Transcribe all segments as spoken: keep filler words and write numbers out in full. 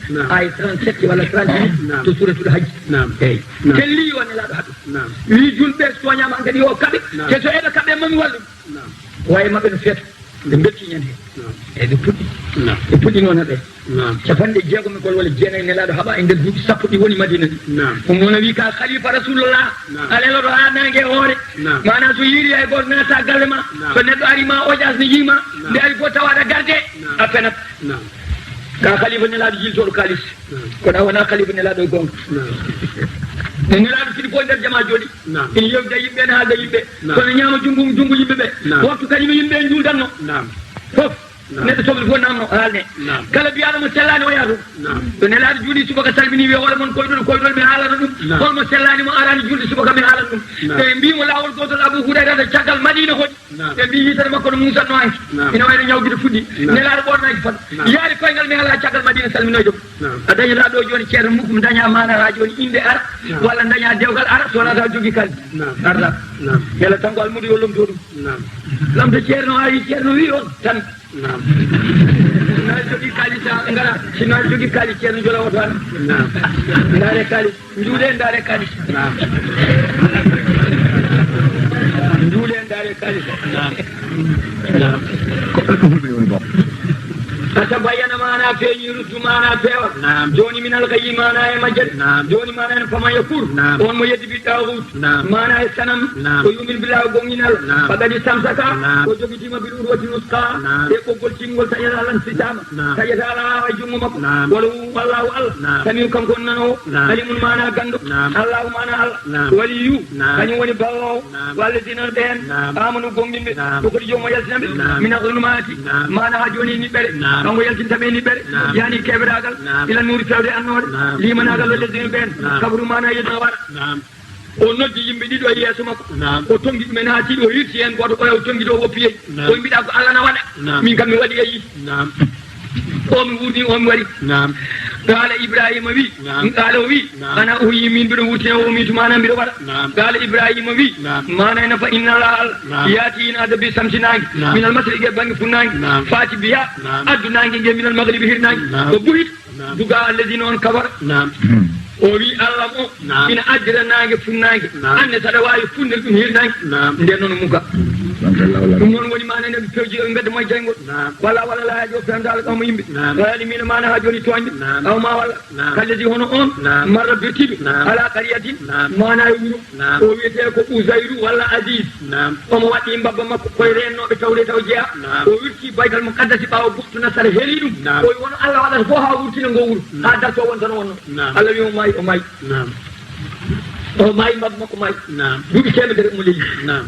Naam. Ay trente-sept walla trente-huit. Naam. To Suuratul Hajj. Naam. Eyi. Naam. Telli yo Nelaaɗo haɓe. Naam. Wi julɓe so tooñaama hankadi yo kaɓe. Naam. Te so eɓe kaɓe, mami wallu. Naam. Waye maɓɓe no feeta. Ɓe belti ñande. Naam. Eyi, ɓe puɗɗi. Naam. Ɓe puɗɗi noon haɓe. Naam. Capanɗe jeegom e gol walla jeenayi Nelaaɗo haɓa e nder duuɓi sappo ɗi woni Madina ɗi. Naam. Ɗum noon o wi ka khalifa Rasulullah. Naam. A leloto haa naange e hoore. Naam. Maanaa so yiiri hay gooto naata galle ma. Naam. So neɗɗo ari ma oƴas ne yiima. Naam. Nde ari fof tawa aɗa garde. Naam. A fenat. Naam. Ka khalifa Nelaaɗo jiltooɗo kaalis. Naam. Kono a wonaa khalifa Nelaaɗo e goonga. Naam. Ne Nelaaɗo fini fof nder jamaa jooɗi. Naam. Ina yewtida yimɓe, ene haalda yimɓe. Naam. Kono ñaama junngo, junngo yimɓe ɓe. Naam. Waktu kañum e yimɓe en njuuldanno. Naam. Fof. Naam. Neɗɗo soble fof namno haalne. Naam. Kala mbiyaɗo mo sellaani o yaha toon. Naam. So Nelaaɗo juuli subaka salmini wiya hoore mon koyɗol, koyɗol mi haalana ɗum. Naam. Holmo sellaani mo araani julde subaka mi haalana ɗum. Naam. Ɓe mbii mo laawol gootol Abu Hurayrata caggal Madiina hoɗi. Naam. Ɓe mbii yitere makko no muusanno hanki. Naam. Ina wayno ñawgide fuɗɗi. Naam. Nelaaɗo ɓoornaaki fat. Naam. Yaari koyngal mi alaa caggal Madiina salminoyde mo. Naam. A dañataa ɗo jooni ceerno mukkum daña maana haa jooni innde ara. Naam. Walla daña dewgal ara so wonaa taw jogii kaldi. Naam. Arda. Naam. Mbela tan ko almuudo yo lomto ɗum. Naam. Lamto ceerno, a wi ceerno wi on tan. Naam. Na jogii kaalis a ngara, si na jogii kaalis ceerno jola oto an. Naam. Ndaare kaalis, njuuɗe ndaare kaalis. Naam. Njuuɗe ndaare kaalis. Naam. Naam. Ko ɗum fulɓe woni boom. A tabayyana maana feeñi, ruttu maana feewa. Naam. Jooni min alkayi maana e majjal. Naam. Jooni maana en fama yakkur. Naam. On mo yeddi bi taaxut. Naam. Maana e sanam. Naam. O yumin billah o gonginal. Naam. Faqad istamsaka. Naam. O jogitima bil urwatil wusqa. Naam. E ɓoggol tingol taƴata lan sitama. Naam. Taƴata ala e jungo makko. Naam. Wala hu Allahu Allah. Naam. Samiu kanko on nanowo. Naam. Alimun maana gando. Naam. Allahu maana Allah. Naam. Waliyu. Naam. Kañum woni ballowo. Naam. Walladina ɓeen. Naam. Amanu gomɗinɓe. Naam. Ko kadi joom o yaltina ɓe. Naam. Mina zulumati. Naam. Maana ha joni niɓɓere. Naam. Kanko yaltinta ɓe niɓɓere. Naam. Yani keɓiragal. Naam. Ila nuuri fewde annoore. Naam. Limanagal walladina ɓeen. Naam. Kabaru maana yedna wara. Naam. O noddi yimɓe ɗiɗo e yeeso makko. Naam. O tongi ɗumen haa tiiɗi, o hirsi heen gooto, oya o tongi ɗo, o woppi yeeƴi. Naam. O mbiɗa ko Allah na waɗa. Naam. Min kam mi waɗi e yiɗi. Naam. O mi wuurni, o mi waɗi. Naam. Qaala Ibrahima wi. Naam. Qaala o wi. Naam. Ana uhyi min mbiɗo wurtina, o mi tuma ana mbiɗo waɗa. Naam. Qaala Ibrahima wi. Naam. Maana ina fa inna Allah Allah. Naam. Yaati ina adda bi samsi naange. Naam. Minal masriqi e bannge funnaange. Naam. Faati biha. Naam. Addu naange nge minal maghribi hirnaange. Naam. O buhit. Naam. Duga alladina on kafara. Naam. O wi Allah mo. Naam. Ina addira naange funnaange. Naam. Anne saɗa waawi funnir ɗum hirnaange. Naam. Nden noon muga. Ɗum noon woni maana ene pewji e mbedda moye jayngol. Naam. Wala wala laaji o fewndal qawma yimɓe. Naam. Wala limina maana ha joni tooñɓe. Naam. Qawma wala. Naam. Kalladi hono on. Naam. Marra birtiɗo. Naam. Ala qariyatin. Naam. Maana e wuro. Naam. O wiyete ko Uzayru walla Aziz. Naam. Omo waɗɗi mbabba makko koye reennooɓe tawde taw jeya. Naam. O wirti Baytal Muqaddasi ɓaawo Buktu Nasara heli ɗum. Naam. O wi wono Allah waɗata fof haa wurtina ngo wuro. Naam. Haa darto won tan wonno. Naam. Allah wi o maayi, o maayi. Naam. O maayi, mbabba makko maayi. Naam. Duuɓi teemedere omo lelli. Naam.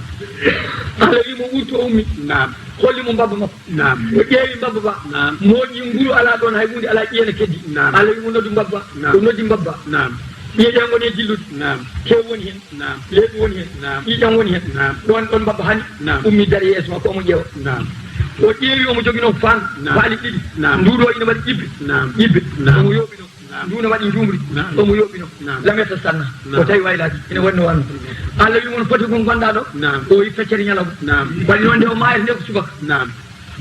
Allah wi mo wurto o ummi. Naam. Holli mo mbabba makko. Naam. O ƴeewi mbabba ba. Naam. Mooƴi nguru alaa ɗoon hay huunde alaa ƴiye ne keddi. Naam. Allah wi mo noddu mbabba. Naam. O noddi mbabba. Naam. Ƴiye ɗe ngoni e dillude. Naam. Tew woni heen. Naam. Leeɓi woni heen. Naam. Ƴiiƴam woni heen. Naam. Ɗoon ɗoon mbabba hani. Naam. Ummi dari yeeso makko omo ƴeewa. Naam. O ƴeewi omo joginoo faan. Naam. Faali ɗiɗi. Naam. Nduuɗo ina waɗi ƴibbe. Naam. Ƴibbe. Naam. Omo yooɓi ɗo. Naam. Nduuno waɗi njuumri. Naam. Omo yooɓi no. Naam. Lameta sanna. Naam. O tawi waylaaki. Ina waɗi no wanno. Naam. Allah wi mon foti kon gonɗaa ɗo. Naam. O yi feccere ñalawma. Naam. Waɗi noon nde o maayata nde ko subaka. Naam.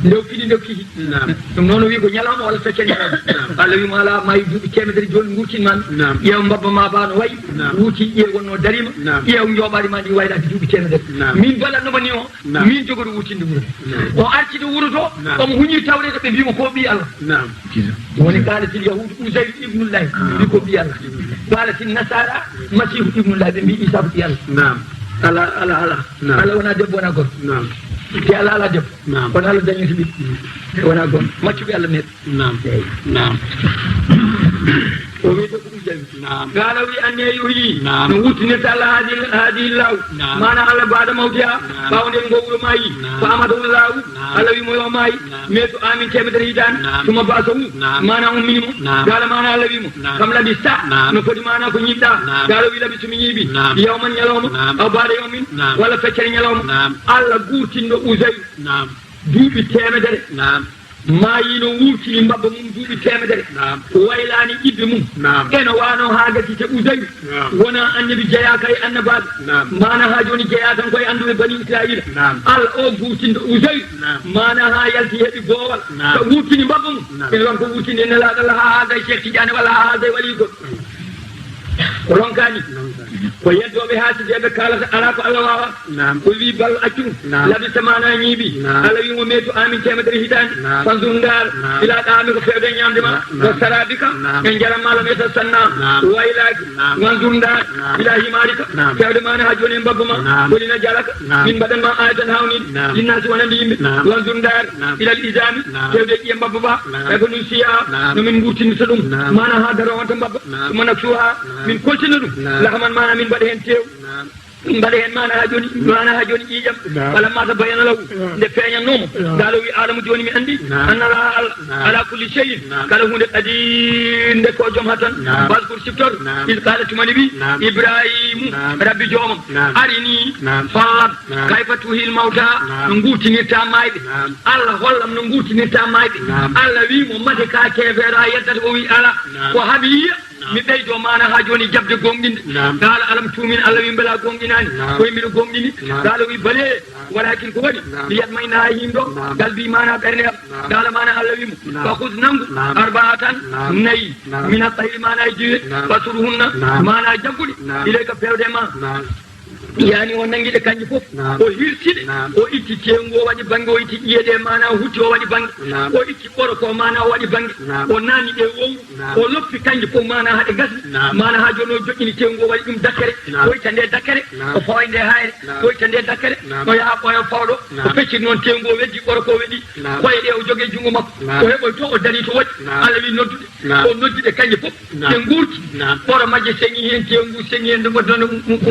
Nde o fiɗi nde o kihi. Naam. Ɗum noon o wi ko ñalawma walla feccere ñalawma. Naam. Allah wi mo alaa maayi duuɓi teemedere jooni ngurtin ma mi. Naam. Ƴeew mbabba ma ba no wayi. Naam. Wuuti ƴiye wonno darima. Naam. Ƴeew njooɓaari ma ndi waylaaki duuɓi teemedere. Naam. Min balanno ma ni o. Naam. Min jogoto wuttinde wuro. Naam. O arti to wuro to. Naam. Omo huñi tawreeta ɓe mbiimo ko ɓii Allah. Naam. Woni qaalatil yahuudu Uzayru ibnullahi. Naam. Mbi ko ɓii Allah. Qaalatil nasaara Masiihu ibnullahi. Ɓe mbi Iisaa ko ɓii Allah. Naam. Ala, ala, ala. Naam. Allah wona debbo, wona gorko. Naam. Te Allah ala debbo. Naam. Kono Allah dañi so ɓiɗɗo. Wona gonɗo. Maccuɓe Allah neɗɗo. Naam. Eyi. Naam. O wiyete ko ɗum jawi. Naam. Qaala wi anne yuhyi. Naam. No wurtinirta Allah haadi, haadi law. Naam. Maana Allah baada mawtiha. Naam. Ɓaawo nden ngo wuro maayi. Naam. Fa amatahu Allahu. Naam. Allah wi mo yo maayi. Naam. Meetu amin teemedere hitaande. Naam. Suma ba'asahu. Naam. Maana ummini mo. Naam. Qaala maana Allah wi mo. Naam. Kam labista. Naam. No foti maana ko ñiiɓɗa. Naam. Qaala wi labistu mi ñiiɓi. Naam. Yawman ñalawma. Naam. Aw baada yawmin. Naam. Walla feccere ñalawma. Naam. Allah guurtinɗo Uzayru. Naam. Duuɓi teemedere. Naam. Maayino wurtini mbabba mum duuɓi teemedere. Naam. Waylaani ƴibbe mum. Naam. Eno waano haa gasi te Uzayru. Naam. Wonaa annabi jeyaaka e annabaaɓe. Naam. Maana haa jooni jeyaa tan koye annduɓe Bani Israa'iila. Naam. Allah o guurtinɗo Uzayru. Naam. Maana haa yalti heɓi boowal. Naam. So wurtini mbabba mum. Naam. Ene won ko wurtini nelaaɗo Allah haa haa gay Cheikh Tidiane walla haa haa gay wali goɗɗo. Ronkaani. Ko yeddooɓe haasideeɓe kaalata alaa ko Allah waawaa. Naam. O wii bal accu ɗum. Naam. Labista maanaa ñiiɓi. Naam. Allah wii mo meetu amin teemedere hitaande. Naam. Fanzur ndaar. Naam. Ilaa ɗaami ko feewde e ñaamde ma. Naam. Wa saraabika. Naam. E njaram ma lam yatasanna. Naam. Waylaaki. Naam. Wanzur ndaar. Naam. Ilaa himaarika. Naam. Feewde maanaa haa jooni e mbabba ma. Naam. Woni na jalaka. Naam. Min mbaɗan ma aayatan haawniiɗo. Naam. Linnaasi wonande yimɓe. Naam. Wanzur ndaar. Naam. Ilal izaami. Naam. Feewde e ƴiye mbabba ba. Naam. E ko nun siya. Naam. No min mburtinirta ɗum. Naam. Maanaa haa daro on to mbabba. Naam. Summa naksuha. Naam. Min koltina ɗum. Naam. Lahaman maanaa min mbaɗa heen teew. Naam. Min mbaɗa heen maanaa haa jooni, maanaa haa jooni ƴiiƴam. Naam. Falamma tabayyana lahu. Naam. Nde feeñannoo mo. Naam. Qaala o wi aalamu jooni mi anndi. Naam. Anna Allaha Allah. Naam. Ala kulli shay'in. Naam. Kala huunde qadir nde ko joom ha tan. Naam. Waskur siftor. Naam. Iz qaala tuma nde wi. Naam. Ibrahimu. Naam. Rabbi joomam. Naam. Arini. Naam. Fallam. Naam. Kayfa tuhil mawta. Naam. No nguurtinirta maayɓe. Naam. Allah hollam no nguurtinirta maayɓe. Naam. Allah wi mo mate ka keefeero a yeddata o wi ala. Naam. Ko haɓiya. Naam. Mi ɓeydo maana haa jooni jaɓde gooŋɗinde. Naam. Qaala alam tu'min, Allah wi mbela gooŋɗinaani. Naam. Koye mbiɗo gooŋɗini. Naam. Qaala wi bale. Naam. Walakin ko waɗi. Naam. Li yatma'inna haa hindo. Naam. Qalbi maana ɓernde am. Naam. Qaala maana Allah wi mo. Naam. Fa khudh nanngu. Naam. Arba'atan. Naam. Nayi. Naam. Mina tayri maana e jiwe. Naam. Fasurhunna. Naam. Maana jagguɗi. Naam. Ilayka feewde ma. Naam. Yani o nangi ɗe kanji fof. Naam. O hirsi ɗe. Naam. O itti teewu o waɗi bannge, o itti ƴiye ɗe maana hutti o waɗi bannge. Naam. O itti ɓoro ko maana o waɗi bannge. Naam. O naani ɗe wowru. Naam. O loppi kanji fof maana haɗe gasi. Naam. Maana haa jooni o joƴƴini teewu o waɗi ɗum dakkere. Naam. O itta nde dakkere. Naam. O fawa nde hayre. Naam. O itta nde dakkere. Naam. O yaha ɓooya fawɗo. Naam. O fecciti noon teewu o weddi ɓoro ko weddi. Naam. Koye ɗe o jogii junngo makko. Naam. O heɓoy to o darii to woɗɗi. Naam. Allah wi noddude. Naam. O noddi ɗe kanji fof. Naam. Ɗe nguurti. Naam. Ɓoro majje seŋi heen, teewu ngu seŋi heen, nde ngonno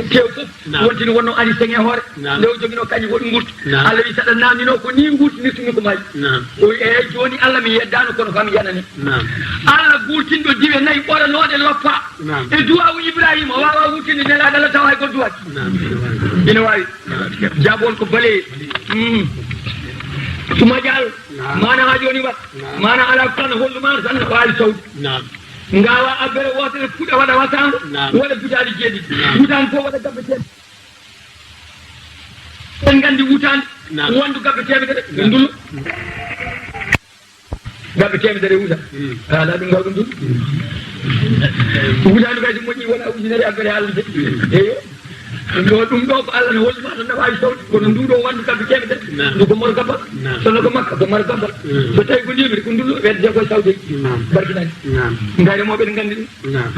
teewu fof. Naam. Wontini wonno ari seŋe hoore. Naam. Nde o joginoo kanji fof ɗi nguurti. Naam. Allah wi saɗa naamnino ko ni nguurtinirtumi ko maayi. Naam. O wi eeyi jooni Allah mi yeddaano kono kam yanani. Naam. Allah guurtinɗo diwe nayi ɓoranooɗe loppa. Naam. E duwaawu Ibrahima o waawa wuurtinde nelaaɗo Allah tawa hay ko duwaaki. Naam. Ina waawi. Naam. Jaabol ko bale. Mm. Suma jaal. Naam. Maana haa jooni wat. Naam. Maana alaa tan hollu maana tan no waawi sawde. Naam. Ngawa abbere wootere fuɗa waɗa wasaango. Naam. Waɗa butaali jeeɗiɗi. Naam. Butaali fof waɗa gabbe teemeɗɗe. En nganndi wutaande. Naam. Wondu gabbe teemedere. Naam. Ndullo. Gabbe teemedere wuta. Mm. Ala ɗum ngaw ɗum ɗum. Wutaande kadi moƴƴi wona ujunere abbere haalde. Mm. Eyo. Ɗum ɗo, ɗum ɗo ko Allah no holli ma tan no waawi sawde. Kono ndu ɗo wondu gabbe teemedere. Naam. Ndu ko mor gabbal. Naam. Sono ko makka ko mor gabbal. Mm. So tawi ko ndemiri ko ndullo wedde ko sawde. Naam. Barkinani. Naam. Ngayre mo ɓe nganndi ɗum. Naam.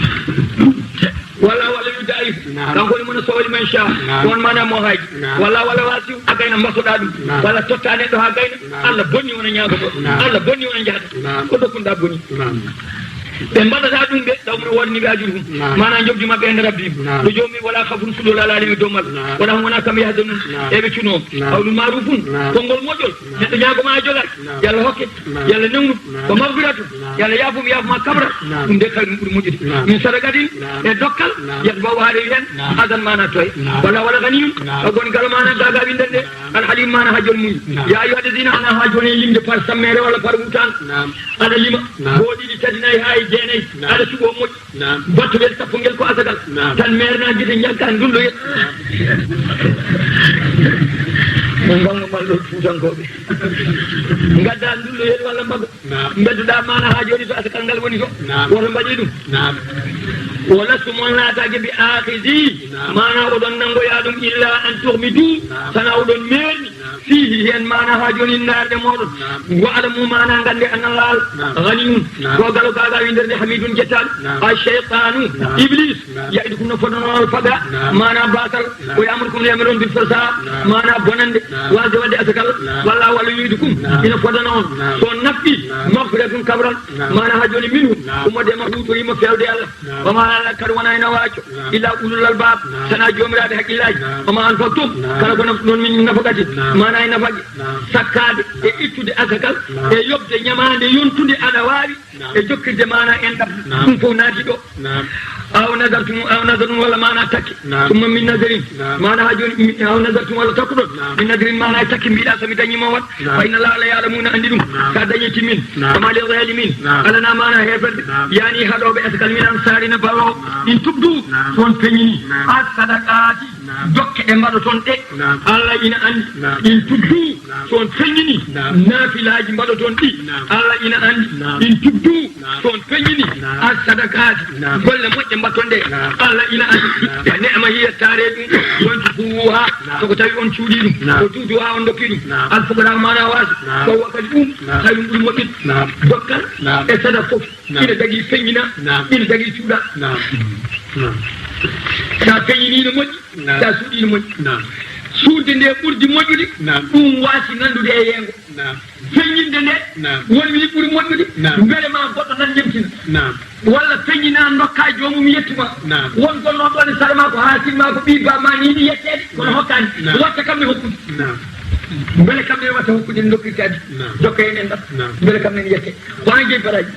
Walla walla yu daif. Naam. Kanko ni mo no sowali man sha. Naam. Ko on maana mo haaji. Naam. Walla walla wasi a gayna mbasoɗa ɗum. Naam. Walla totta neɗɗo haa gayna. Naam. Allah bonni wona ñaagoto. Naam. Allah bonni wona jahata. Naam. Ko dokkunɗa boni. Naam. Ɓe mbaɗata ɗum ɓe taw mino woodani ɓe ajuru hum. Naam. Maana jobdi maɓɓe en rabbi. Naam. Ɗo joomi wala khafun suɗo lalaani e dow maɓɓe. Naam. Wala hum wona kamɓe yahdanun. Naam. Eɓe cuno. Naam. Qawlu ma'rufun. Naam. Konngol moƴƴol. Naam. Neɗɗo ñaagoma a jogaaki. Naam. Yalla hokke. Naam. Yalla newnu. Naam. Ko magfiratu. Naam. Yalla yaafum yaafuma kabra. Naam. Ɗum de kay ɗum ɓuri moƴƴude. Naam. Min sadaqatin. Naam. E dokkal. Naam. Yatba'u haade wi hen. Naam. Adan maana toye. Naam. Wala wala ganiyun. Naam. O goni kala maana gaga winden de. Naam. Al halim maana ha jol muñ. Naam. Ya ayyuha alladhina ana ha joni limde par sammere wala par wutan. Naam. Aɗa lima. Naam. Boo ɗiɗi tati nayi ha e jeenayi. Naam. Aɗa suɓo moƴƴi. Naam. Battuɗel sappo ngel ko asakal. Naam. Tan meerna gite njagga ndulloyel. Naam. Mo ngonga malɗo fuutankooɓe. Ngadda ndulloyel walla mbaga. Naam. Mbedduɗa maana ha joni to asakal ngal woni to. Naam. Woto mbaɗi ɗum. Naam. Wala sumon laataake bi akhidhi. Naam. Maana oɗon nangoya ɗum illa an tughmidu. Naam. Sana oɗon meerni. Naam. Fiihi heen maana haa jooni ndaarde mooɗon. Naam. Wa'lamu maana ngannde anna Laal. Naam. Ganiyun. Naam. Ko galo gaaga winndere nde hamidun jettaaɗo. Naam. A shaytaanu. Naam. Iblis. Naam. Ya'idukum no fodano on faqra. Naam. Maana baasal. Naam. O ya'murukum no yamiron bil fahsha. Naam. Maana bonande. Naam. Waasde waɗde asakal. Naam. Walla walla yu'idukum. Naam. Ina fodano on. Naam. So naffi. Naam. Maghfiratun kabral. Naam. Maana haa jooni minhu. Naam. Ummorde ma huutoriima feewde Allah. Naam. Wa ma ala kadi wona ina waaco. Naam. Illa ulul albab. Naam. Sana joomiraaɓe hakkillaaji. Naam. Wa ma anfaqtum. Naam. Kala ko naftu noon min nafaqatin. Naam. Maana e nafaqe. Naam. Sakkaade e ittude asakal. Naam. E yoɓde ñamaande yontunde aɗa waawi. Naam. e jokkirde maana enɗam. Naam. Ɗum fof naati ɗo. Naam. Aw nadartum, aw nadartum walla maana takke. Naam. Summa min nadarin. Naam. Maana haa jooni, mi-, aw nadartum walla takkuɗon. Naam. Min nadarin maana e takke mbiɗa so mi dañii ma won. Naam. Fa inna Allaha, Allah ya'lamu, ina anndi ɗum. Naam. Ka dañi timmin. Naam. Wa ma lil zalimin. Naam. Alana maana heeferɓe. Naam. Yani haɗooɓe askan min ansarina ballo. Naam. In tubdu. Naam. So on feññini. Naam. As sadaqaati. Naam. Jokke ɗe mbaɗoton ɗe. Naam. Allah ina anndi. Naam. In tubdu. Naam. So on feññini. Naam. Naafilaaji mbaɗoton ɗi. Naam. Allah ina anndi. Naam. In tubdu. Naam. So on feññini. Naam. As sadaqaati. Naam. Golle moƴƴe mbaɗoton ɗe. Naam. Allah ina anndi. Naam. Fa ni'ma hiya, taare ɗum. Wonti fuwuha. Naam. So ko tawi on cuuɗi ɗum. Naam. Ko tuudu ha on dokki ɗum. Naam. Al fuqara maana waaso. Naam. Ko wakkati ɗum. Naam. Tawi ɗum ɓuri moƴƴude. Naam. Dokkal. Naam. E sadaka fof. Naam. Ina dagii feññina, naam, ina dagii cuuɗa. Naam. Naam. Sa feññinii no moƴƴi, naam, sa suuɗii no moƴƴi. Naam. Suuɗde nde ɓurdi moƴƴude, naam, ɗum waasi nanndude e yeengo. Naam. Feññinde nde, naam, won wii ɓuri moƴƴude, naam, mbele ma goɗɗo nan ƴemtina. Naam. Walla feññina ndokka joomum yettu ma. Naam. Won gonnoo ɗo ne sara ma ko haasin ma ko ɓii ba ma ni yiɗi yetteede, kono, naam, hokkaani. Naam. Watta kam mi hokkude. Naam. Mbele kam ne watta hokkude ndokkirtaade. Naam. Jokka heen en ɗam. Naam. Mbele kam ne yette. Ko an jeyi baraaji.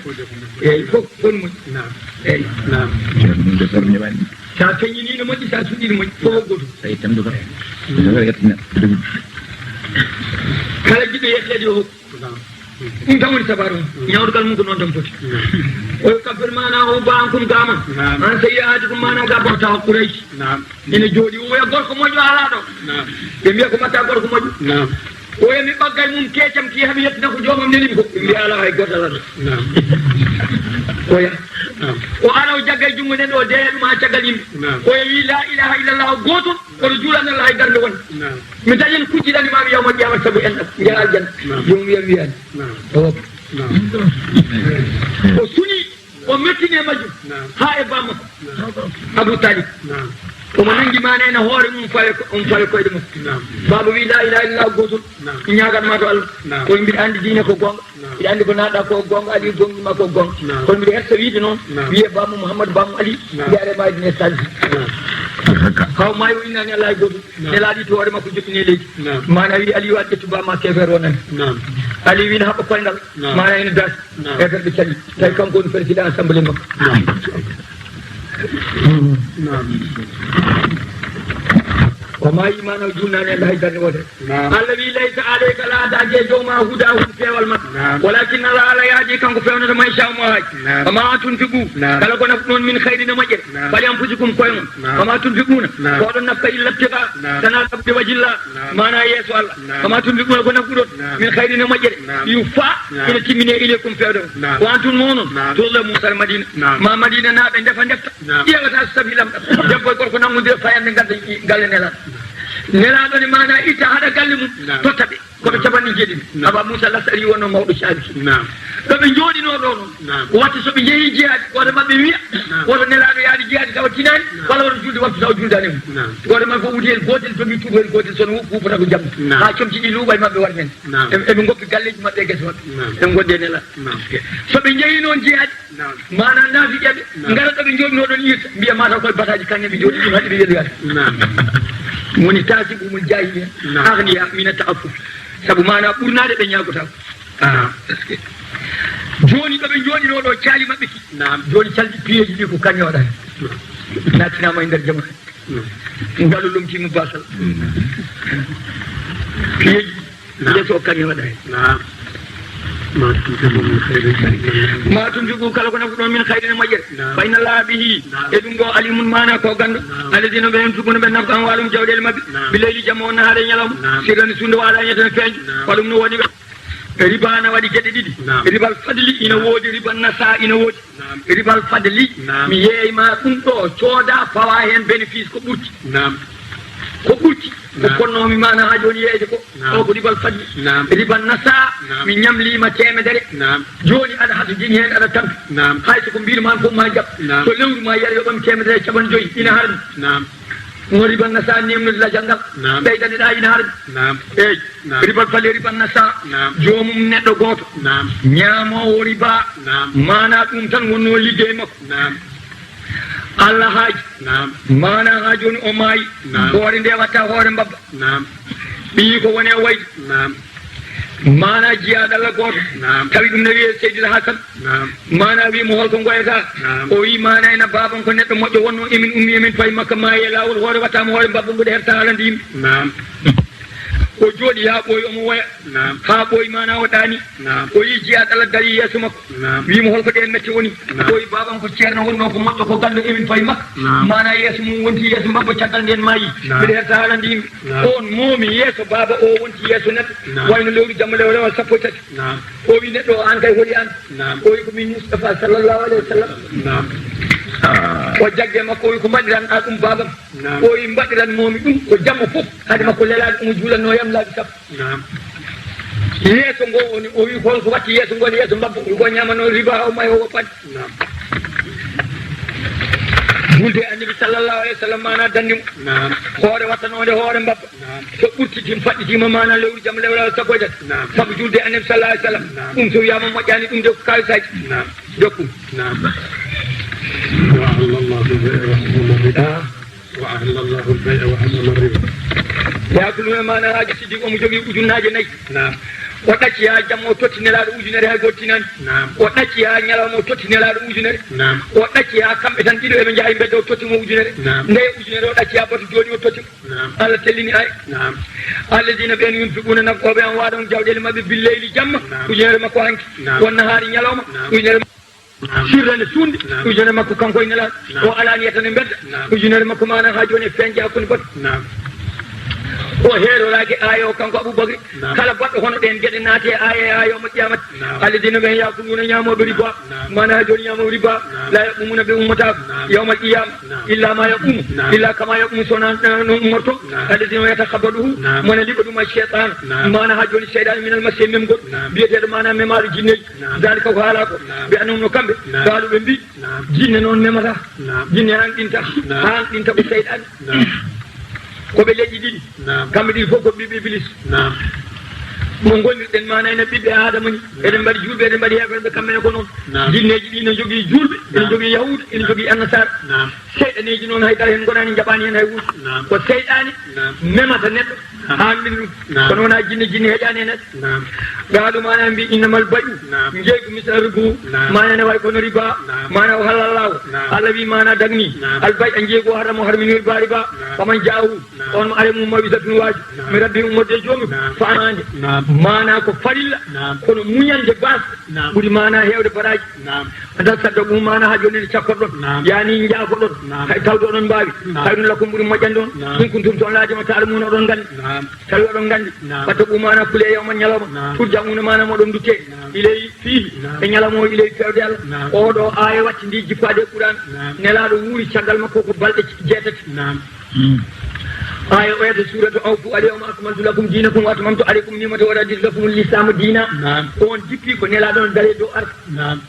Eeyi, fof, fof ɗum moƴƴi. Naam. Eeyi. Naam. Ɗum de fof mi waɗi. Sa feññinii no moƴƴi, sa suuɗii no moƴƴi, fof ko gootum. Tawi tamdu kam. Ɗum ko yettina. Kala jiɗɗo yetteede yo hokku. Naam. Ɗum tan woni sabaru mum. Ñawdugal mum ko noon tan foti. Naam. O yukaffir maana o ba ankum gama. Naam. An sayyi'atikum maana ga bota Quraysh. Naam. Ene jooɗi, oya gorko moƴƴo alaa ɗo. Naam. Ɓe mbiya ko mbaɗɗa gorko moƴƴo. Naam. Oya mi ɓaggay mum keecam ki hami yettina ko joomam neli mi ko. Ɓe mbiya alaa hay gooto alaa ɗo. Naam. Oya. Naam. O ara o jaggay junngo nden o deeya ɗum haa caggal yimɓe. Naam. Oya wi la ilaha illallah gooto, kono juulana Allah hay darnde wonde. Naam. Mi dañan kujji ɗan ma mi yawmal qiyamata sabu en ɗan. Njaha aljanna. Naam. Joomum wiya mi wiyaani. Naam. O woppa. Naam. O suni. O mettini e majjum. Naam. Haa e bammakko. Naam. Abu Talib. Naam. Omo nangi maana ena hoore mum fawe ko, omo fawe koyɗe makko. Naam. Baaba wi, "La ilaha illallah gootum." Naam. Mi ñaagan ma to Allah. Naam. Kono mbiɗa anndi diine ko goonga. Naam. Mbiɗa anndi ko naaɗa ko goonga, Ali gonɗi ma ko goonga. Naam. Kono mbiɗa hersa wiide noon, naam, wiye bammo Muhammad, bammo Ali, naam, mbiya Adama Dine Sall. Naam. Haw maayo innani Allah e gootum. Naam. Nelaaɗo itti hoore makko joɗɗini e leydi. Naam. Maana wi Aliyu a ƴettu bamma keefeer wonani. Naam. Ali wi ne haɓɓa koyngal. Naam. Maana ene daasi. Naam. E ɓe calli. Tawi kanko woni président assemblée makko. Naam. Naam. O maayi maana o juulnaani Allah hay darnde wootere. Naam. Allah wi, "Laysa alayka, laataaki e dow ma hudahum peewal maɓɓe. Naam. Walakin Allah, Allah yahdi kanko feewnata man yashaa mo haaji." Naam. Wa ma tunfiqu, naam, kala ko nafɗon min khayrin e moƴƴere. Naam. Fali anfusikum koye mon. Naam. Wa ma tunfiquna, naam, ko oɗon nafqa illa ibtiga, naam, tana ɗaɓɓude wajhillah. Naam. Maana yeeso Allah. Naam. Wa ma tunfiquna ko nafɗuɗon, naam, min khayrin e moƴƴere. Naam. Yuwaffa, naam, ina timmine ilaykum feewde on. Naam. Wa antum onon, naam, tuzlamun sar Madina. Naam. Ma Madina naaɓe ndefa ndefta. Naam. Ƴeewata so tawi lamɗam. Debbo e gorko nanngondira fayande ngadda galle Nelaaɗo. Nelaaɗo ne maana itta haɗa galle mum. Naam. Totta ɓe. Kono capanɗe jeeɗiɗi. Naam. Aba Moussa Lashari wonno mawɗo Shaabi. Naam. Ɗo ɓe njooɗinoo ɗo noon. Naam. Watta so ɓe njehii jihaadi, gooto maɓɓe wiya, naam, woto Nelaaɗo yaade jihaadi tawa tinaani, naam, walla woto julde wattu tawa juldaani mum. Naam. Gooto maɓɓe fof wuti heen gootel, jogii tuubo heen gootel, so no huufata ko jamma. Naam. Haa comci ɗi luuɓa e maɓɓe wara heen. Naam. Eɓe, eɓe ngoppi galleeji maɓɓe e gese maɓɓe. Naam. Eɓe ngonndi e Nelaaɗo. Naam. So ɓe njehii noon jihaadi, naam, maana naafiqeeɓe, naam, ngara ɗo ɓe njooɗinoo ɗoon irta, mbiya mataw koye bataaji kaŋŋe ɓe njooɗi, ɗum haɗi ɓe weluyaade. Naam. Woni taasibumul jaahiliya, naam, agniya mina ta'affuf. Sabu maana ɓurnaade ɓe ñaagotaako. Ah, est-ce que? Jooni ɗo ɓe njooɗinoo ɗo caali maɓɓe ki. Naam. Jooni calɗi piyeeji ɗi ko kañooɗa heen. Naam. Nattinaama e nder jamaanu. Naam. Ngalu lomtiima baasal. Naam. Piyeeji. Naam. Nde so kañum waɗa heen. Naam. Ma tunfiqu min khairin fa inna Allaha. Ma tunfiqu kala ko nafɗon min khairin e moƴƴere. Naam. Fa inna Allaha bihi. Naam. E ɗum ɗo alimun maana ko ganndo. Naam. Alladhina ɓe yunfiquna ɓe nafqa amwalahum jawɗeele maɓɓe. Naam. Bil layli jamma on nahaare ñalawma. Naam. Sirran suudu wa alaniyatan feeñu. Naam. Ko ɗum no woni ɓe. Riba na waɗi geɗe ɗiɗi. Naam. Ribal fadli ina woodi, riban nasa ina woodi. Naam. Ribal fadli, naam, mi yeeyma ɗum ɗo, cooda, fawa heen bénéfice ko ɓurti. Naam. Ko ɓurti. Ko, naam, konnoomi maana haa jooni yeeyde ko. Naam. O ko ribal fadli. Naam. Riban nasa, naam, mi ñamliima teemedere. Naam. Jooni aɗa hasodini heen, aɗa tampi. Naam. Hay so ko mbiɗo maan fof ma jaɓ. Naam. So lewru ma yiyata yoɓami teemedere e capanɗe joyi, ina harmi. Naam. No riban nasa nemnude lajal ngal. Naam. Ɓeydane ɗa ina harmi. Naam. Eey. Naam. Ribal fadli riban nasa. Naam. Joomum neɗɗo gooto. Naam. Ñaamoowo riba. Naam. Maana ɗum tan wonnoo liggey makko. Naam. Allah haaji. Naam. Maana haa jooni o maayi. Naam. Hoore nde watta hoore mbabba. Naam. Ɓiyi ko woni e wayde. Naam. Maana jiyaaɗo Allah gooto. Naam. Tawi ɗum ne wiyee Seydil Hasan. Naam. Maana wi mo holko ngoyata? Naam. O wi maana ena baaban ko neɗɗo moƴƴo wonno emin ummi emin payi Makka maayi e laawol hoore watta mo hoore mbabba mbuɗe herta haala ndimi. Naam. O jooɗi haa ɓooyi omo woya. Naam. Haa ɓooyi maana o ɗaani. Naam. O yi jiyaaɗo Allah dari yeeso makko. Naam. Wi mo holko ɗe mette woni? Naam. O wi baaban ko ceerno wonno ko moƴƴo ko ganndo emin payi Makka. Naam. Maana yeeso mum wonti yeeso mbabba caggal nden maayi. Naam. Mbiɗa herta haala ndimi. Naam. On moomi yeeso baaba o wonti yeeso neɗɗo. Naam. Wayno lewru jamma lewre o sappo e tati. Naam. O wi neɗɗo o an kay holi an? Naam. O wi ko min Mustafa sallallahu alayhi wa sallam. Naam. O jagge makko o wi ko mbaɗiran a ɗum baabam? Naam. O wi mbaɗiran moomi ɗum ko jamma fof. Hade makko lelaaɗo omo juulanno yam laabi sappo. Naam. Yeeso ngo woni o wi holko watti yeeso ngo ne yeeso mbabba o wi ko ñaamano riba o mayo o pat. Naam. Julde annabi sallallahu alayhi wa sallam maana danndi mo. Naam. Hoore wattanode hoore mbabba. Naam. So ɓurtitima faɗɗitima maana lewru jam lewru sappo e tati. Naam. Sabu julde annabi sallallahu alayhi wa sallam. Naam. Ɗum so wiyama moƴƴani ɗum de ko kalisaji. Naam. Jokku. Naam. Wa ahalla Allahu al-bay'a wa harrama al-riba. Wa ahalla Allahu al-bay'a wa harrama al-riba. Yakuluna maana haaji siddi omo jogii ujunnaaje nayi. Naam. O ɗacci haa jamma o totti nelaaɗo ujunere hay gootinaani. Naam. O ɗacci haa ñalawma o totti nelaaɗo ujunere. Naam. O ɗacci haa kamɓe tan ɗiɗo eɓe njaha e mbedda o totti mo ujunere. Naam. Nde ujunere o ɗacci haa batu jooni o totti mo. Naam. Allah tellini ay. Naam. Alladina ɓen yunfiquna nafoɓe an waɗa on jawɗele maɓɓe billeyli jamma. Naam. Ujunere makko hanki. Naam. Won nahaari ñalawma. Naam. Ujunere Naam. Sirran e suunde, Naam. Ujunere makko kanko e nelaaɗo. Naam. O alaaniyatan e mbedda. Naam. Ujunere makko maana haa jooni e feeñde hakkunde baɗɗo. Naam. O heeroraaki aaya o kanko Abubakri. Naam. Kala baɗɗo hono ɗeen geɗe naati e aaya e aaya yawmal qiyamati. Naam. Alladina ɓen yakuluna ñaamooɓe riba. Naam. Maana haa jooni ñaamooɓe riba. Naam. La yaqumuna ɓe ummotaako. Naam. Yawmal qiyama. Naam. Illa ma yaqumu. Naam. Illa kama yaqumu sona no ummorto. Naam. Alladina yatakhabbaduhu. Naam. Mona liɓa ɗum a shaytan. Naam. Maana haa jooni seyɗaane minal masi e memgol. Naam. Biyeteeɗo maana memaaɗo jinneeji. Naam. Dalika ko haalaa ko. Naam. Ɓe annoo no kamɓe. Naam. Kaalu ɓe mbi. Naam. Jinne noon memata. Naam. Jinne hanqinta. Naam. Hanqinta ko seyɗaane. Naam. Ko ɓe leƴƴi ɗiɗi. Naam. Kamɓe ɗiɗi fof ko ɓiɓɓe Iblis. Naam. Mo ngonirɗen maana ene ɓiɓɓe Aadama ni. Naam. Eɗen mbaɗi juulɓe, eɗen mbaɗi heeferɓe, kamɓe ne ko noon. Naam. Jinneeji ɗi ne njogii juulɓe, ene Naam. Njogii yahuuda, ene Naam. Njogii annasaara. Naam. Seyɗaneeji noon hay dara heen ngonaani, njaɓaani heen hay huunde. Naam. Ko seyɗaane Naam. Memata neɗɗo. Naam. Haa ɗum. Naam. Kono wonaa jinne, jinne heƴaani heen. Naam. Qaalu maana mbi innamal bay'u. Naam. Njeeygu misla ribu. Naam. Maana ne way kono riba. Naam. Maana o halal laawo. Naam. Allah wi maana dagni. Naam. Al bay'a njeeygu o harrama o harmini riba riba. Naam. Faman jaahu. Naam. On mo are mum mawisatun waaju. Naam. Mi rabbi ummorde e joomi. Naam. Faamaande. Naam. Maana ko farilla. Naam. Kono muñande baas. Naam. Ɓuri maana heewde baraaji. Naam. Ata sadda ɗum maana haa jooni ne cakkorɗon. Naam. Yaani njaafoɗon. Naam. Hay tawde oɗon mbaawi. Naam. Hay ɗum lakum ɓuri moƴƴande on. Naam. In kuntum so on laajima taala mum oɗon nganndi. Naam. Tawi oɗon nganndi. Naam. Watta ɓuumaana kule yawman ñalawma. Naam. Turja'uuna maana moɗon dutte. Naam. Ilay fiihi. Naam. E ñalawma o ilay fewde Allah. Naam. Oɗo aaya watti ndi jippaade e Qur'an. Naam. Nelaaɗo wuuri caggal makko ko balɗe jeetati. Naam. Aaya o yata suuratu awfu al yawma akmaltu lakum dinakum wa atmamtu alaykum nimati wa raditu lakum al islamu dina. Naam. On jippi ko nelaaɗo on dare dow arka. Naam.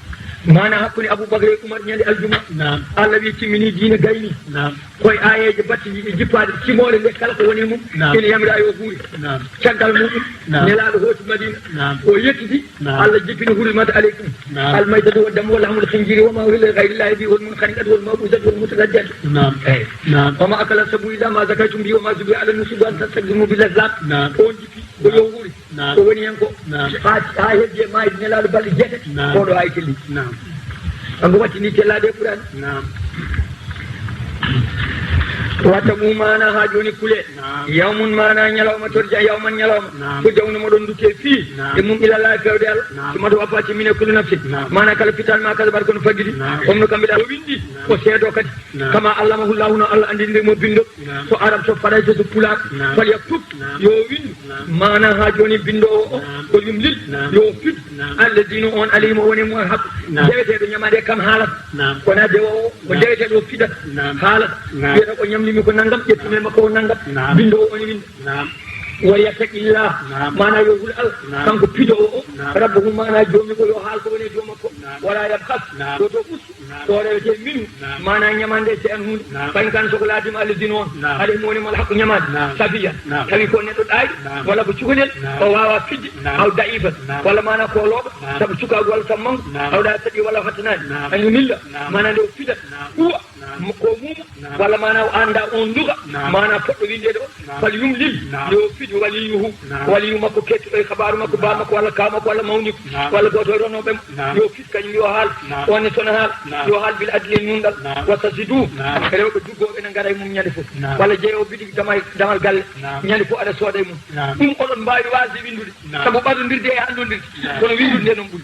Maana hakkunde Abubakar e Umar ñande aljuma. Naam. Allah wi timmini diina gayni. Naam. Koye aayeeje battidiiɗe jippaade simoore nde kala ko woni e mum. Naam. Ina yamira yo huuri. Naam. Caggal muɗum. Naam. Nelaaɗo hooti Madina. Naam. O yettidi. Naam. Allah jippini hurrimat aleykum. Naam. Almaytatu wa damu wa lahmul khinjiri wa ma uhilla li ghayrillahi bihi wal munkhaniqatu wal mawquzatu wal mutaraddiyatu. Naam. Eyi. Naam. Wa ma akala sabu illa ma zakaytum bihi wa ma zubiha ala nusubi an tastaqdimu bil azlam. Naam. On jippi ko yo huuri. Naam. Ko woni heen ko. Naam. Haa haa heddi e maayde nelaaɗo balɗe jeetati. Naam. Oɗo ay telli. Naam. Kanko wattini tellaade e Qur'an. Naam. Watta mum maana haa jooni kule. Naam. Yawmun maana ñalawma torja yawman ñalawma. Naam. Ko jawnu moɗon dutte fii. Naam. E mum ila laahi fewde Allah. Naam. Summa tuwaffa timmine kullu nafsin. Naam. Maana kala fitan ma kasabat kono fagidi. Naam. Omno kamɓe ɗa o winndi. Naam. O seedo kadi. Naam. Kama allamahu Allahu no Allah anndinde mo binndo. Naam. So Arab, so Farayse, so Pulaar. Naam. Fal yaktub. Naam. Yo windu. Naam. Maana haa jooni binndoowo o. Naam. Ko yum lil. Naam. Yo fid. Naam. Alladina on alayhim o woni mo haq. Naam. Deweteeɗo ñamaade kam haalata. Naam. Kono dewo o, ko Naam. Deweteeɗo o fidata. Naam. Haalata. Naam. Wiyata ko ñamlimi ko nanngam, ƴettumi e makko o nanngam. Naam. Binndoowo on winda. Naam. Wa yattaqillah. Naam. Maana yo hul Allah. Naam. Kanko pidoowo o. Naam. Rabbahu maana joomi ko yo haal ko woni e dow makko. Naam. Wala yabkhas. Naam. Yo to us. Naam. Ko rewete min. Naam. Maana ñamande se an hunde. Naam. Fa in kana soko laatima alladina on. Naam. Alayhim woni mo alhaqu ñamaade. Naam. Safiya. Naam. Tawi ko neɗɗo ɗaayɗo. Naam. Walla ko cukalel. Naam. O waawa fijde. Naam. Aw da'ifan. Naam. Walla maana ko looɗo. Naam. Sabu cukaagu walla sabu mangu. Naam. Aw da saɗi walla hattanaani. Naam. An yumilla. Naam. Maana nde o fidata. Naam. Huwa. Ko muuma, walla maana o anndaa oon luga, maana poɗɗo winndeede o, fal yumlil, yo fiɗ waliyuhu, waliyu makko keettuɗo e kabaaru makko, baa makko, walla kaa makko, walla mawniiko, walla gooto e ronooɓe mo, yo fiɗ kañum, yo haal, oon ne sona haal, yo haal bil adli e nunɗal, wa tasidu, rewɓe duggooɓe ene ngara e mum ñande fof, walla jeeyoowo biɗi damal, damal galle, ñande fof aɗa sooda e mum. Ɗum oɗon mbaawi waasde winndude, sabu ɓadondirde e anndondirde, kono winndude nde noon ɓuri.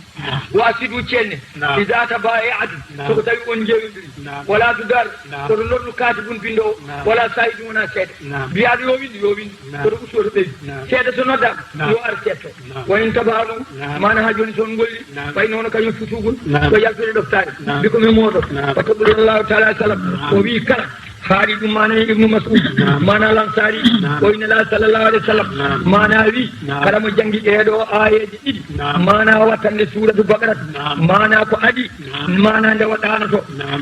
Wa asidu ceenne. Naam. Iza tabayatum. Naam. So ko tawi on njeeyondiri. Naam. Wala tudar. Naam. Kono lorlu katibun binndoowo. Naam. Wala sahidun wona seeɗa. Naam. Mbiyaaɗo yo winndu, yo winndu. Naam. Kono usto to ɓeydu. Naam. Seeɗa so noddaama, naam, yo ar seeɗto. Naam. Wa in tabalu. Naam. Maana haa jooni so on ngolli. Naam. Fay noon kañum fusuugun. Naam. Ko yaltude ɗoftaade. Naam. Mbi ko mi mooɗo. Naam. Wa tabarakallahu taala salam. Naam. O wii kala. Haali ɗum maana e Ibnu Mas'ud, naam, maana Lansaari, naam, o inna Laahi sallallahu alayhi wa sallam, naam, maana wi, naam, kala mo janngi ɗee ɗoo aayeeje ɗiɗi, naam, maana wattande suuratu Baqaratu, naam, maana ko adii, naam, maana nde o ɗaanoto, naam,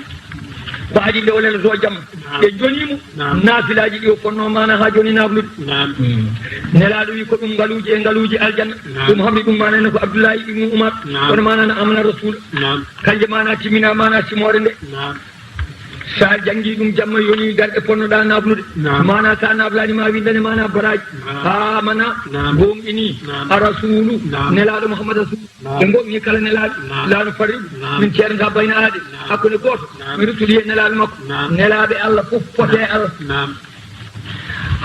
ko adii nde o leloto jamma, naam, ɓe jonii mo, naam, naafilaaji ɗi o fonnoo maana haa jooni naaflude. Naam. Nelaaɗo wi ko ɗum ngaluuji e ngaluuji aljanna, naam, ɗum hamri ɗum maana ne ko Abdullahi Ibnu Umar, naam, kono maana na amana Rasul, naam, kanje maana timmina maana simoore nde. Naam. Sa janngi ɗum jamma yoni darɗe ponnoɗa naflude. Naam. Maana sa naflani ma windane maana baraji. Naam. Amana. Naam. Gomɗini. Naam. A rasulu. Naam. Nelaɗo Muhammad rasul. Naam. Ɓe gomɗini kala nelaɗo. Naam. Lano farriɗo. Naam. Min ceernata bayna aade. Naam. Hakkunde goto. Naam. Min rusuli e nelaɗo makko. Naam. Nelaɓe Allah fof pote e Allah. Naam.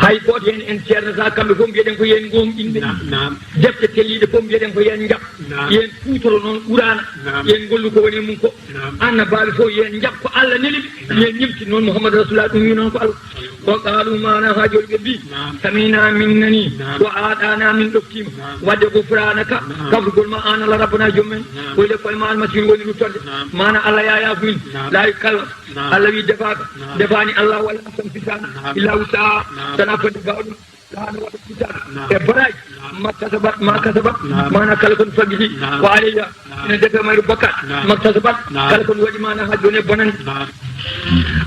Hay goto hen en ceernata kamɓe fof mbiyeɗen ko yen gomɗinɓe. Naam. Naam. Defte telliɗe fof mbiyeɗen ko yen jaɓ. Naam. Yen kutoro noon qurana. Naam. Yen gollu ko woni mum ko. Naam. Annabaaɓe fof yo en njaɓ ko Allah neli ɓe, naam, yo en ñimtin noon Muhammadu Rasulullah, ɗum wi noon ko Allah. Wa qaalu maana haa jooni ɓe mbii, naam, samina min nani, naam, wa aaɗaana min ɗoftiima, naam, wadde gufraanaka, naam, kafrugol ma aan Allah rabbana joom men, naam, ko le koye ma almasiihu woni ruttorde, naam, maana Allah yaayaa ko min, naam, laawi kala, naam, Allah wi defaaka, naam, defaani Allah wala tan fisaana, naam, illa wusaa, naam, sana fodde baawɗum. Laana waɗa kitaab, naam, e baraji, naam, ma kasabat, ma kasabat, naam, maana kala kon fagiti, naam, wa alayya, naam, ina defe mayru bakkat, naam, ma kasabat, naam, kala kon waɗi maana haa jooni e bonani. Naam.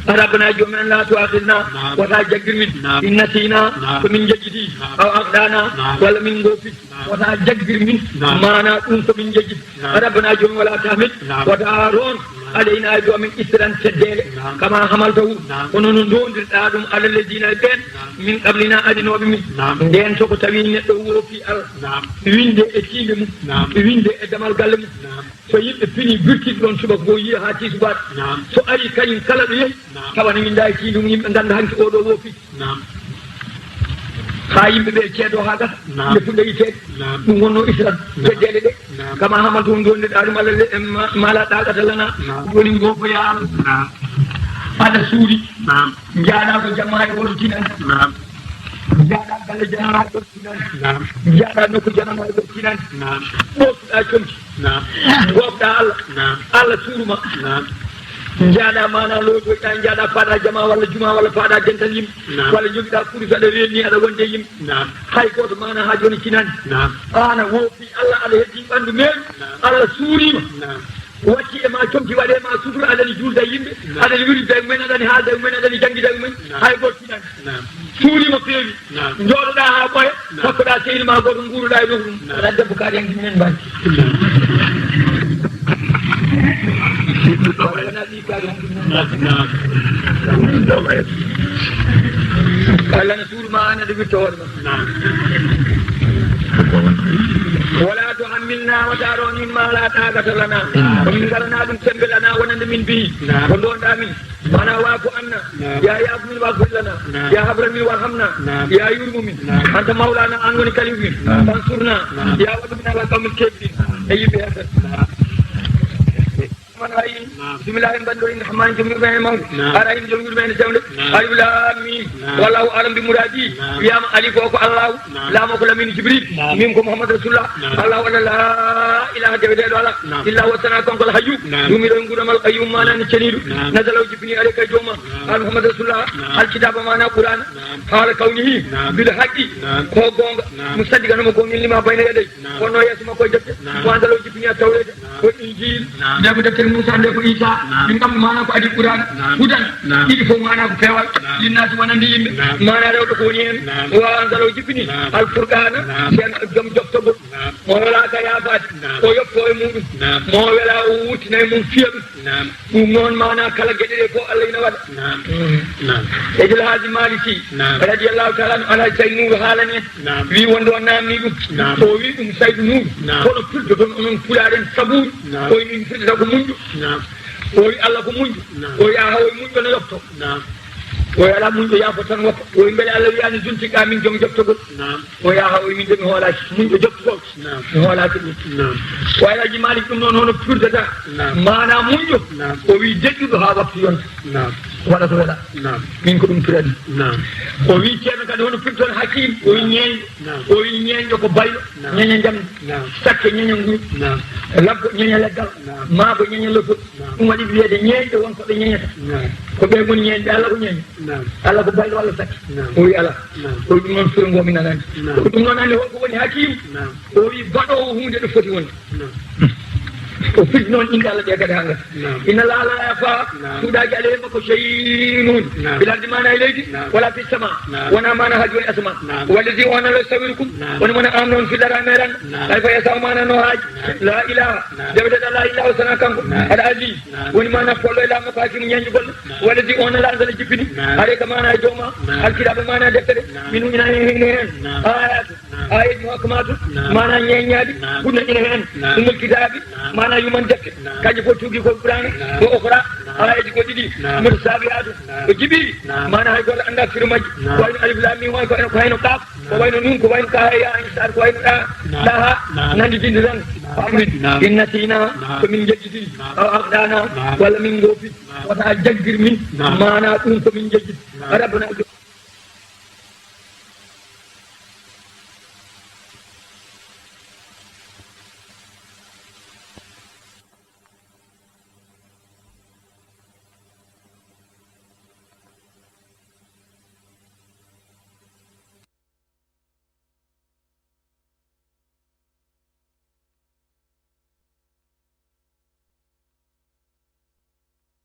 Rabbana joom en la tuakhidna, naam, wata jaggir min, naam, in nasina, naam, ko min jejjiti, naam, aw akhdana, naam, walla min gofi, naam, wata jaggir min, naam, maana ɗum ko min jejjiti. Naam. Rabbana joom wala tahmil, naam, wata ron, naam, alayna e joom en isran seddele, naam, kama hamaltahu, naam, kono no ndondirɗa ɗum ala alladina e ɓen, naam, min qablina adinoɓe min. Naam. Nden so ko tawi neɗɗo woofi Allah, naam, winde e tiinde mum, naam, winde e damal galle mum. Naam. So yimɓe pini birtiɗ ɗon subaka goo yiya haa tisubaar. Naam. So ari kañum kala ɗo yehi, naam, tawa ne winda e tiinde mum, yimɓe ngannda hanki oɗo woofi. Naam. Haa yimɓe ɓe ceedo haa gasa, naam, ɓe fuɗɗa yiteede. Naam. Ɗum wonno islam, naam, jeddeele ɗe. Naam. Kama hamaltu ɗum ɗon ɗaɗum Allah le, ma, ma la taqata lana. Naam. Joni ngofo ya Allah. Naam. Aɗa suuɗi. Naam. Njaaɗa ko jamma hay goto tinan. Naam. Njaaɗa galle jamma hay goto tinan. Naam. Njaaɗa nokku jamma hay goto tinan. Naam. Ɓootuɗa comci. Naam. Gofɗa Allah. Naam. Allah suuɗuma. Naam. Njaaɗa maana lotoyɗa, njaaɗa faaɗa jama walla juma walla faaɗa dental yimɓe. Naam. Walla jogiɗa kurus aɗa renni aɗa wonde yimɓe. Naam. Hay goto maana haa jooni tinani. Naam. An a woofi Allah aɗa heddi ɓandu meeɗu. Naam. Allah suuriima. Naam. Watti e ma comci waɗe ma sutura aɗani julda yimɓe. Naam. Aɗani wirida e mumen aɗani haalda e mumen aɗani janngida e mumen. Naam. Hay goto tinani. Naam. Suuriima feewi. Naam. Njooɗoɗaa haa ɓooya, naam, sakkoɗaa sehil maa gooto, nguuruɗaa e nokku ɗum. Naam. Aɗa debbo kaari hanki minen mbaɗi. Naam. Wala wonaa ɗi kaari hanki minen mbaɗi. Naam. Allah na suuru ma, an aɗa wirta hoore ma. Naam. Wala tuhammilna, wata ronin ma la taqata lana. Naam. Ko min ngalanaa ɗum semmbe lana wonande min bihi. Naam. Ko ndonɗaa min. Mana waafu anna. Naam. Ya yaafu min waghfir lana. Naam. Ya habra min warhamna. Naam. Ya yurmu min. Naam. Anta mawlana, an woni kalifu min. Naam. Fansurna. Naam. Ya waɗu min ala qawmil kafirin. Naam. E yimɓe heefer. Naam. Man ayi. Naam. Bismillah en banndo inna rahman jom yurɓe en mawde. Naam. Arahim jom yurɓe en jawde. Naam. Alif lam mim. Naam. Wallahu alam bi muradi. Naam. Wiyama alif o ko Allahu. Naam. Laamo ko Lamine Jibril. Naam. Min ko Muhammad Rasulullah. Naam. Allahu ala la ilaha deweteeɗo ala. Naam. Illa huwa sana kanko al hayyu. Naam. Duumiiɗo e nguurndam al qayyum maanaani ceniiɗo. Naam. Nazala o jippini aleyka e jooma. Naam. Al Muhammad Rasulullah. Naam. Al kitaaba maana Qur'aana. Naam. Haala kawnihi. Naam. Bil haqqi. Naam. Ko goonga. Naam. Musaddiqan omo goongɗinli ma bayna yaday. Naam. Kono yeeso makko e defte. Naam. Wa anzala o jippini at tawreeta. Naam. Ko Injiil. Naam. Nde ko deftere Muusaa, nde ko Iisaa. Naam. Ɗi kam maana ko adii Qur'aana. Naam. Hudan. Naam. Ɗiɗi fof maana ko peewal. Naam. Linnaasi wonande yimɓe. Naam. Maana rewɓe ko woni heen. Naam. Wa anzala o jippini. Naam. Al furqaana. Naam. Seen joom joftogol. Mo welaa ka yaafaade, o yoppo e muɗum. Mo welaa o wurtina e mum fiya ɗum. Ɗum noon maanaa kala geɗe ɗe fof Allah ina waɗa. Naam. Naam. Seydil Haaji Maalik Si, naam, radiyallahu taala anhu, Alhaji Saydu Nuuru haalani en. Naam. Wi wonde o naamni ɗum. Naam. O wi ɗum Saydu Nuuru. Naam. Kono pirdoton onon pulaar en sabuuri. Naam. O wi ɗum firdata ko muñƴo. Naam. O wi Allah ko muñƴo. Naam. O wi aha o wi muñƴo no yopto. Naam. O wi alaa muñƴo yaafo tan woppa. O wi mbele Allah wiyaani juntiɗa min joom joftogol. Naam. O yaha o wi min de mi hoolaaki. Muñƴo joftugol. Naam. Mi hoolaaki ɗum. Naam. O Alhaji Maalik ɗum noon hono firdata. Naam. Maanaa muñƴo. Naam. O wi deƴƴuɗo haa waktu yonta. Naam. Waɗa ko wela. Naam. Min ko ɗum firani. Naam. O wi ceerno kadi hono firton hakiim. O wi ñeeñɗo. Naam. O wi ñeeñɗo ko baylo. Naam. Ñeeña njamndi. Naam. Sakke ñeeña nguru. Naam. Labbo ñeeña leggal. Naam. Maabo ñeeña lofol. Naam. Ɗum waɗi wiyeede ñeeñɓe won ko ɓe ñeeñata. Naam. Ko ɓe ngoni ñeeñɓe, Allah ko ñeeñɓe. Naam. Allah ko baylo, Allah satti. Naam. O wi alaa. Naam. O wi ɗum noon firo ngo min anani. Naam. Ko ɗum noon anni holko woni hakiim. Naam. O wi baɗoowo huunde ɗo foti wonde. Naam. O firti noon innde Allah ɗe kadi haa ngati. Naam. Inna Allaha la yakhfa, naam, suuɗaaki aleyhi makko shay'un. Naam. Fil ardi maanaa e leydi, naam, wala fis sama. Naam. Wonaa maanaa haji woni asama. Naam. Wallazi o Allah yusawwirukum. Naam. Woni mona am noon fil arhami ran. Naam. Kayfa yashaa maanaa no haaji. Naam. La ilaha. Naam. Jaɓeteeɗo la ilaha o sana kanko. Naam. Al aziz. Naam. Woni maanaa pollo e laamu ko hakimu ñeeñu golle. Naam. Wallazi o Allah anzala jippini. Naam. Aleyka maanaa e dow ma. Naam. Alkitaabu maanaa deftere. Naam. Minu ina heen heen. Naam. Ayatu. Naam. Ayatu muhakkamatu. Naam. Maanaa ñeeñaaɗi. Naam. Ɓurna ina heen. Naam. Ummul kitaabi. Naam. Maanaa yuman defte. Naam. Kanji fof tuugi ko Qur'aana. Naam. Ko okra. Naam. Aayeeji goɗɗi ɗi. Naam. Mutasaabihaatu. Naam. Ko jiɓiiɗi. Naam. Maanaa hay gooto anndaa firo majji. Naam. Ko wayno alif laam miim, ko wayno, ko wayno qaaf. Ko wayno nuun, ko wayno kaaha yaa ayn saad, ko wayno ɗaa, naam, ɗaha, naam, nannditinde tan. Naam. Faamɗen. Naam. Inna siina, naam, ko min njedditini. Naam. Aw akhdana, naam, walla min ngoofi. Naam. Wata jaggir min. Naam. Maanaa ɗum ko min njedditi. Naam. Rabbana